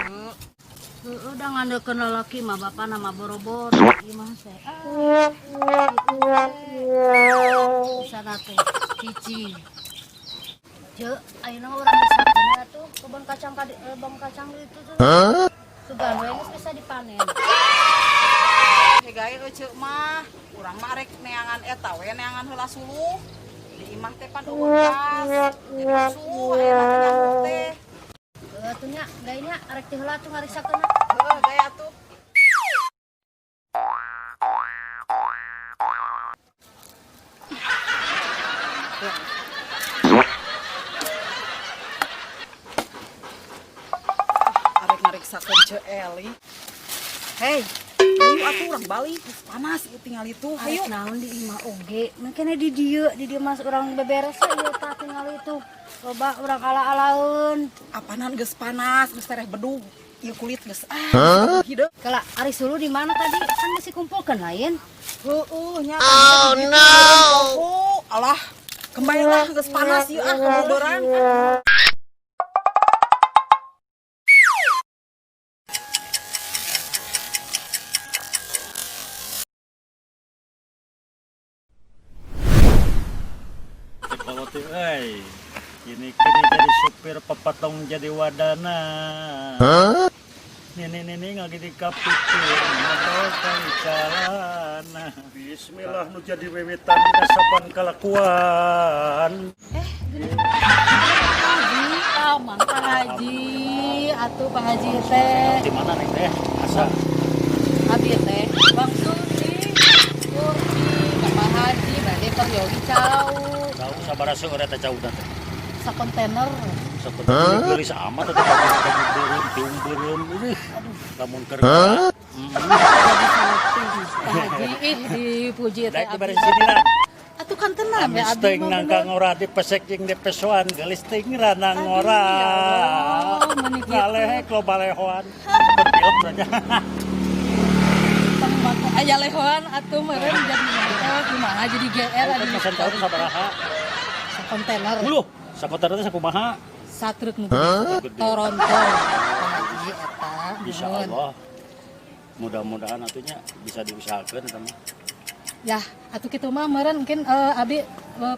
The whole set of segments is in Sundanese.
Heeh, da ngandelkeun lalaki mah bapana mah boro-boro ieu mah teh. Ah. Sana teh cicing. Ceu, ayeuna urang bisa kana tuh kebun kacang kebun kacang itu tuh. Sugan we geus bisa dipanen. Hegae euceu mah, urang mah arek neangan eta we neangan heula suluh. Di imah teh pan eueuh gas. Jadi suh ayeuna teh nyamuk teh. Heuh atuh nya, gae nya arek teh heula atuh ngariksakeunna. Heuh, gae atuh. Arek ngariksakeun Ceu Eli. Hei, ayo atuh urang balik, geus panas ieu tingal itu. Hayu. Arek naon di imah oge, mangkene di dieu mas urang beberes ieu tah tingal itu. Loba urang ala-alaeun. Apanan geus panas, geus tereh bedug. Ieu kulit geus ah, hideung. Kala ari suluh di mana tadi? Kan geus dikumpulkeun lain. Heueuh nya. Oh no. Alah, kembalilah geus panas ieu ah kebudoran. Kalau teh euy, kini-kini jadi supir pepatong jadi wadana. Nini-nini ngagidi kapipir modal kali calana. Bismillah nu jadi wiwitan dina saban kalakuan. Haji, aman Pak Haji, atuh Pak Haji teh. Di mana nih teh? Asa Abi teh langsung di Turki ka Pak Haji bade peryogi cau. Cau sabaraha seueur eta cau teh? Sakontainer. Sakontainer geulis amat eta pagi beureum tiung beureum eueuh. Lamun keur Jadi Pak Haji ih dipuji teh. Daek dibari sindiran. Atuh kan tenang ya Amis abi teuing mah nangka bener. ngora dipesek jeung dipesoan geulis teuing rana ngora. Ya Allah, meuni kitu. Ngalehek loba lehoan. Berpilok berarti. Aya lehoan atuh meureun jadi teh kumaha jadi GR Ayo, pesan cau teh sabaraha? Sakontainer. Uluh, sakontainer teh sakumaha? Satruk nu gede. Toronto. Pak Haji eta. Insya Nuhun. Allah. Mudah-mudahan atunya bisa diusahakeun eta mah. Ya, atuh kitu mah meureun mungkin abi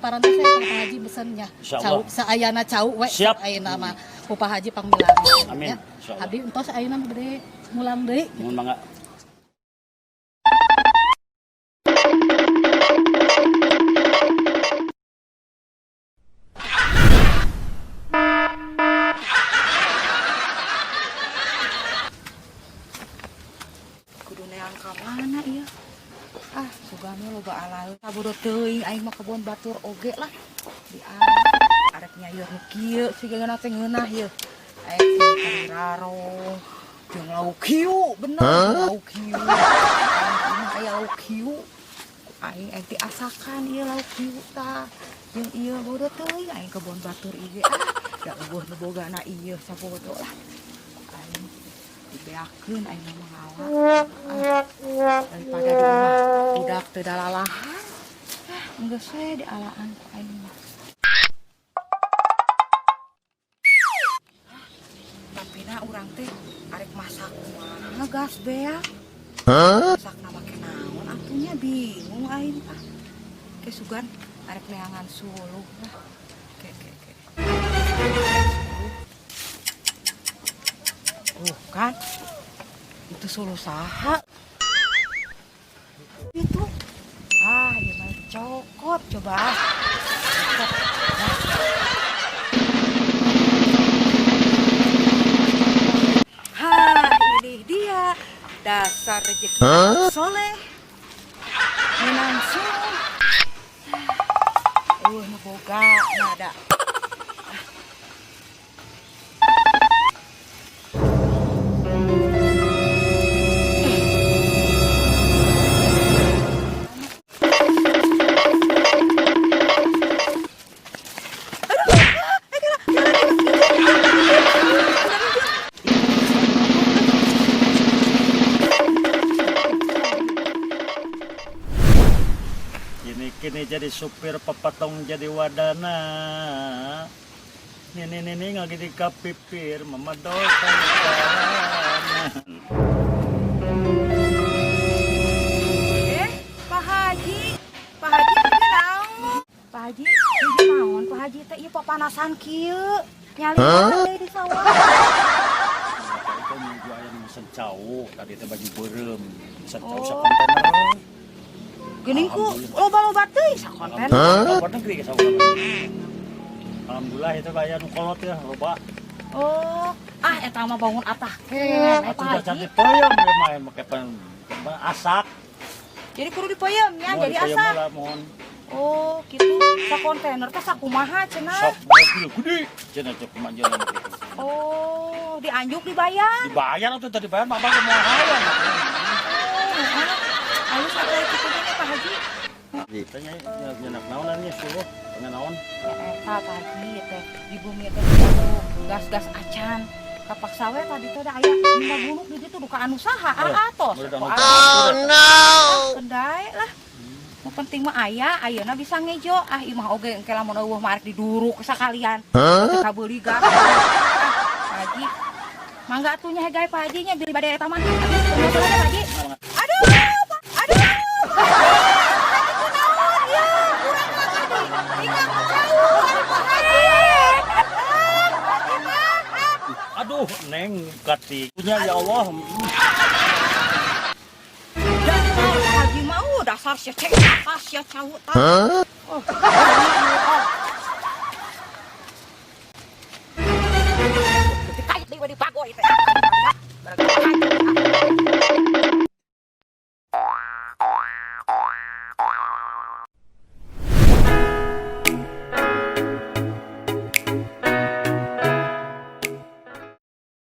parantos saya Pak Haji besen nya. Insya Cau Allah. saayana cau we Siap. ayeuna mah ku Pak Haji pangmilar. Amin. Ya. Insya Allah. Abi entos ayeuna bade mulang deui. Mun mangga. Kudu neang ka mana ieu? Ah, sugana loba alaeun. Sabodo teuing aing mah kebon batur oge lah. Di arek nyayur nu kieu sigana teh ngeunah ieu. Aing teh rarong jeung lauk hiu, bener lauk hiu. Aing mah aya lauk hiu. Aing aing teh asakan ieu lauk hiu tah. Jeung ieu bodo teuing aing kebon batur ieu. Ah, da eueuh nu bogana ieu sabodo lah. Aing dibeakeun aing mah ngawak. Ah, daripada di imah budak teu dalalahan. Ah, geus we dialaan ku aing mah. Tapi na urang teh arek masak kumaha gas beak. Masakna make naon atunya bingung aing ah. Ke sugan arek neangan suluh lah. Ke ke ke. Tuh kan. Itu suluh saha? Itu. Ah, ieu mah dicokot coba. Cokot. Nah. Hah, ini dia dasar rezeki soleh. Menang suluh. Nu boga nada. Kini-kini jadi supir pepatong jadi wadana. Nini ngagidi ka pipir mamadol calana. Eh, Pak Haji. Pak Haji nuju naon? Pak Haji, nuju naon? Pak Haji teh ieu papanasan kieu. Nyali deui di sawah. Itu minggu aya nu mesen cau, tadi teh baju beureum. Mesen cau Oh. sakontainer. Geuning ku loba-loba teuing sakontainer. Alhamdulillah, luar negeri ke sawah. Alhamdulillah itu aya nu kolot ya, loba. Oh, ah eta mah bangun atah keneh, Pak Atuh Haji. can dipeuyeum we mah make pan asak. Jadi kudu dipeuyeum nya, Mohon jadi dipeuyeum asak. heula, mohon. Oh, gitu. Sakontainer teh sakumaha cenah? Sok mobil gede cenah cek manjeuna gitu. Oh, dianjuk dibayar. Dibayar atuh tadi dibayar mah abang teh moal hayang. Oh, alus atuh kitu nya, Pak Haji. Tanya nyenak naonan nya suruh pengen naon. Ya eta, Pak Haji, teh di bumi teh gitu, gas-gas acan. Kapaksa we tadi teh da aya lima gunung di ditu duka anu saha tos. Udah anu. Oh no. Kendai lah. Nu penting mah aya, ayeuna bisa ngejo. Ah, imah oge engke lamun euweuh mah arek diduruk sakalian. Teu kabeuli gas. Ah, Pak Haji. Mangga atuh nya hegai, Pak Haji nya, bilih bade eta mah. Aduh, Pak Haji. Aduh, Pak. Aduh. Haji kunaon ieu? Urang mah tadi tinggal jauh ari Pak Haji. Ah, imah, ah. Aduh, Neng kati. Punya ya Allah. Dasar Pak Haji mau dasar sia cek atas sia cau tah. Oh, oh. Kayak deui di pagoy teh.